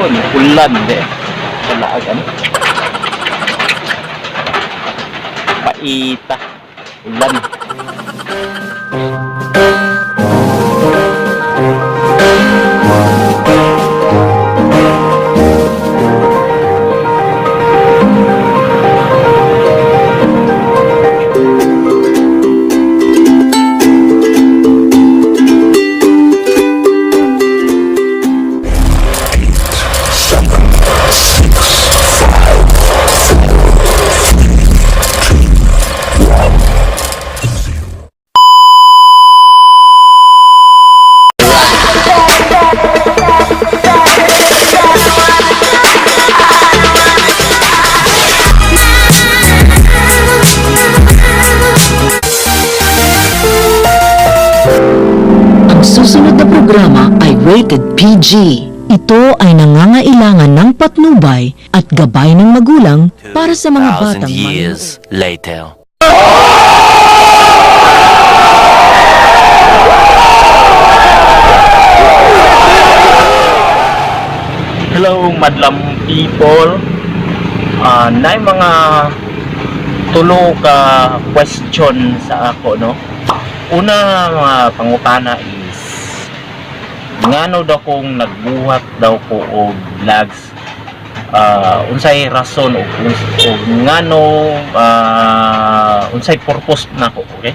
Ulan de. Kalaag ano. Paita. Ulan. Ang susunod na programa ay rated PG. Ito ay nangangailangan ng patnubay at gabay ng magulang para sa mga Thousand batang years later. Hello, madlam people. Naay mga tulo ka question sa ako, no? Una mga pangutana is ngano daw kung nagbuhat daw ko og vlogs, unsay rason og ngano, unsay purpose nako, okay?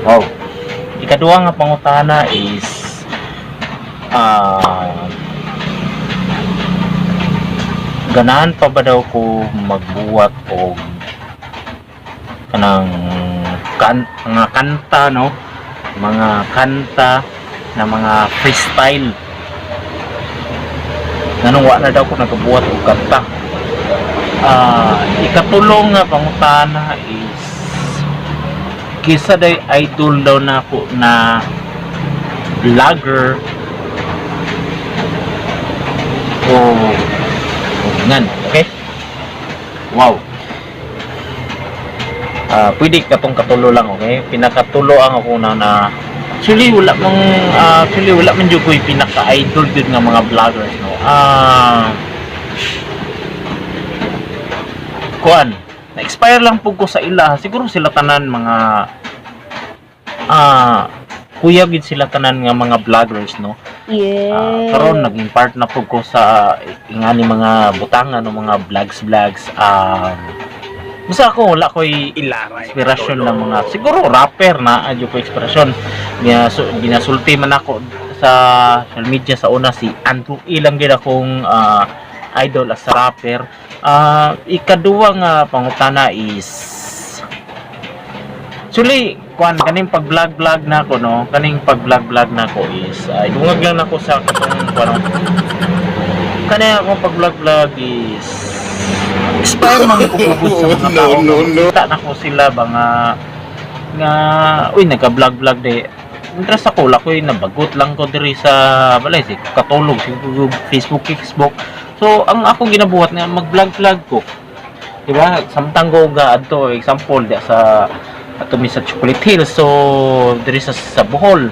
Wow. Ikaduha nga pangutana is ganahan pa ba daw ko magbuhat og kanang mga kanta, no, mga kanta na mga freestyle, nganong wa na daw ko nagabuhat og kanta. Ikatulong nga pangutana is kisa day idol daw nako na vlogger o ngan, okay? Wow. Pwede katong katulo lang, okay? Pinakatulo ang ako na na actually wala mang actually wala man jud ko'y pinaka-idol jud nga mga vloggers, no. Kuan, na-expire lang pud ko sa ila. Siguro sila tanan mga kuya gid sila tanan nga mga vloggers, no. Yeah. Karon naging part na pud ko sa ingani mga butangan o mga vlogs vlogs. Basta ako wala ko'y inspirasyon ng mga siguro rapper na adyo ko inspirasyon. Ginasulti man ako sa social media sa una, si Andrew ilang gid akong idol as rapper. Ikaduha nga pangutana is actually, kuan, kaning pag vlog vlog na ako, no, kaning pag vlog vlog na ako is ay dungag lang nako sa katong kuan, kani akong pag vlog vlog is inspire man ko pugod sa mga tao. No, no, no. Kita na ko sila ba nga nga uy, nagka vlog vlog de interest ako la koy nabagot lang ko diri sa balay, si katulog si Facebook Facebook. So ang akong ginabuhat nga mag vlog vlog ko, di ba, samtang ko ga adto, example di sa ato mi sa Chocolate Hill, so diri sa Bohol,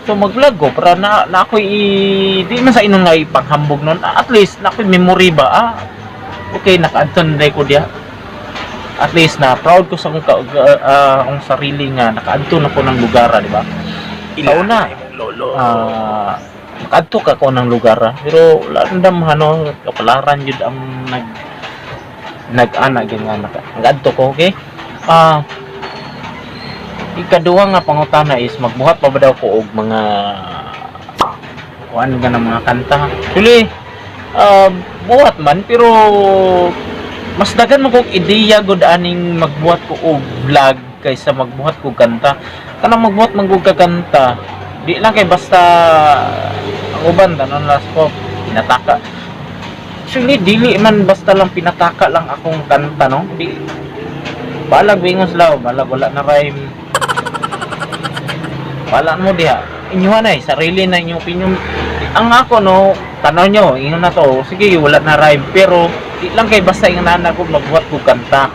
so mag-vlog ko para na ako di man sa inon nga ipanghambog nun, at least na ako'y memory ba, okay, nakaadto na ko diya, at least na proud ko sa akong, akong sarili nga nakaadto na ko ng lugar, di ba? Sa una, nakaadto ka ko ng lugar, pero wala nandam ano kapalaran jud ang nag-ana gyud nga nakaadto ko, okay? Ikaduha nga pangutana is magbuhat pa ba daw ko og mga kuan nga ng mga kanta. Actually, buhat man, pero mas daghan man kog ideya gud aning magbuhat ko og vlog kaysa magbuhat ko kanta. Kanang magbuhat man gud ka kanta, di lang kay basta ang uban tanon last ko pinataka. Actually, dili man basta lang pinataka lang akong kanta, no. Di balag wingon sila, balag wala na rhyme. Wala mo diha. Inyo na eh, sarili na inyong opinion. Ang ako, no, tanaw nyo, ingon na to, sige, wala na rhyme, pero di lang kay basta yung nana ko magbuhat ko kanta.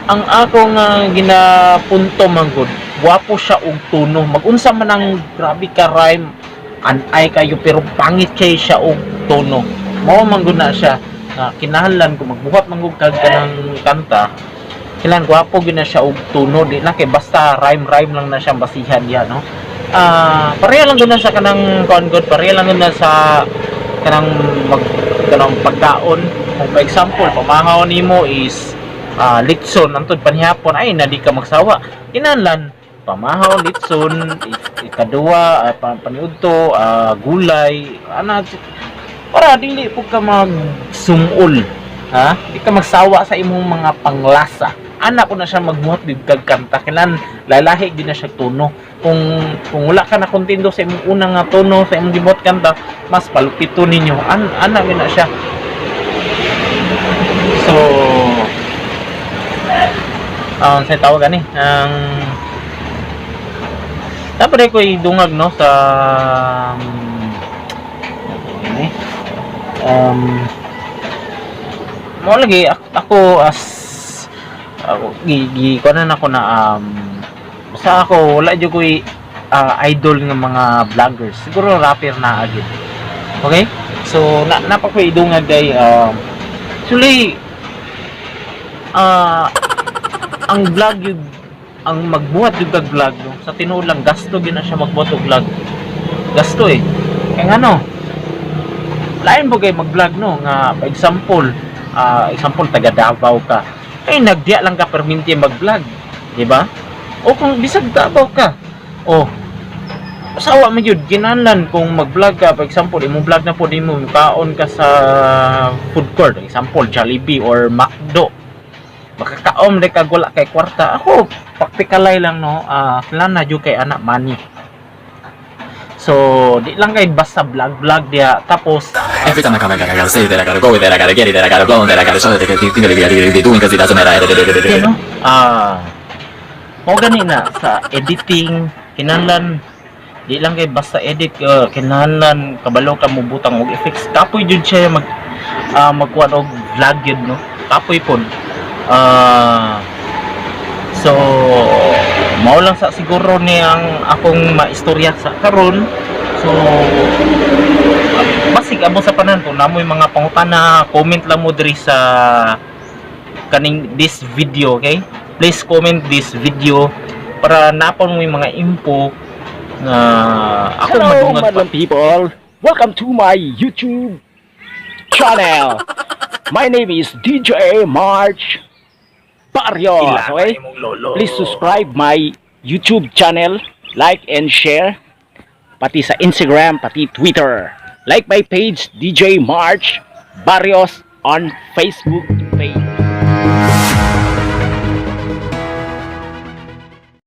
Ang ako nga ginapunto man gud, gwapo siya og tuno. Magunsa man ang grabe ka rhyme, Anay kayo pero pangit kay siya og tono. Mao man gud na siya nga kinahanglan kung magbuhat man gud kag kanang kanta, kailangan gwapo gyud na siya og tono, di lang kay basta rhyme rhyme lang na siya basihan diya, no? Pareha lang gud na sa kanang kuan gud, pareha lang gud na sa kanang mag kanang pagkaon. Kung for example, pamahaw nimo is litson antod panihapon, ay na di ka magsawa. Kinahanglan pamahaw litson, ikaduha paniudto gulay ana, para dili pud ka magsumol, ha, di ka magsawa sa imong mga panglasa. Ana ko na siya magbuhat bib kag kanta, kailan lalahi din na siya tono. Kung wala ka na kontento sa imong unang nga tono sa imong gibuhat kanta, mas palupito ninyo ana gyud na siya. So ang sa tawag ani ang dapat ko idungag, no, sa ini mo lagi ako as ako gi gi kuan ako na basta ako wala jud ko'y idol nga mga vloggers, siguro rapper na agad. Okay, so na napa ko idungag kay actually ang vlog yun, ang magbuhat yung kag vlog, no, sa tinuod lang gasto gyud na siya magbuhat og vlog, gasto eh. Kay ngano, lain mo kay mag-vlog, no, nga for example example taga Davao ka, ay nagdiya lang ka perminti mag-vlog, di ba? O kung bisag Davao ka, oh, sawa man yun. Kinahanglan kung mag-vlog ka, for example imong vlog na po nimo, kaon ka sa food court, example Jollibee or McDo, makakaom di kag wala kay kwarta. Ako praktikalay lang, no? Kailangan na jud kay ana money. So di lang kay basta vlog vlog diya tapos. Every time I come back, I gotta say that I gotta go with it, I gotta get it, that I gotta blow, that I gotta show it, that I gotta be doing, 'cause it doesn't matter. Okay, no? Mo gani na sa editing, kinahanglan di lang kay basta edit, kinahanglan kabalo ka mo butang og effects. Kapoy jud siya magkuan og vlog yun, no? Kapoy pod. So mao lang sa siguro ni ang akong maistorya sa karon. So basig amo sa panan kung namoy mga pangutana, comment lang mo diri sa kaning this video, okay? Please comment this video para napon mo yung mga info nga ako Hello, madungag pa. Madlang people! Welcome to my YouTube channel. My name is DJ March Barrios. Okay? Please subscribe my YouTube channel, like and share, pati sa Instagram, pati Twitter. Like my page, DJ March Barrios, on Facebook page.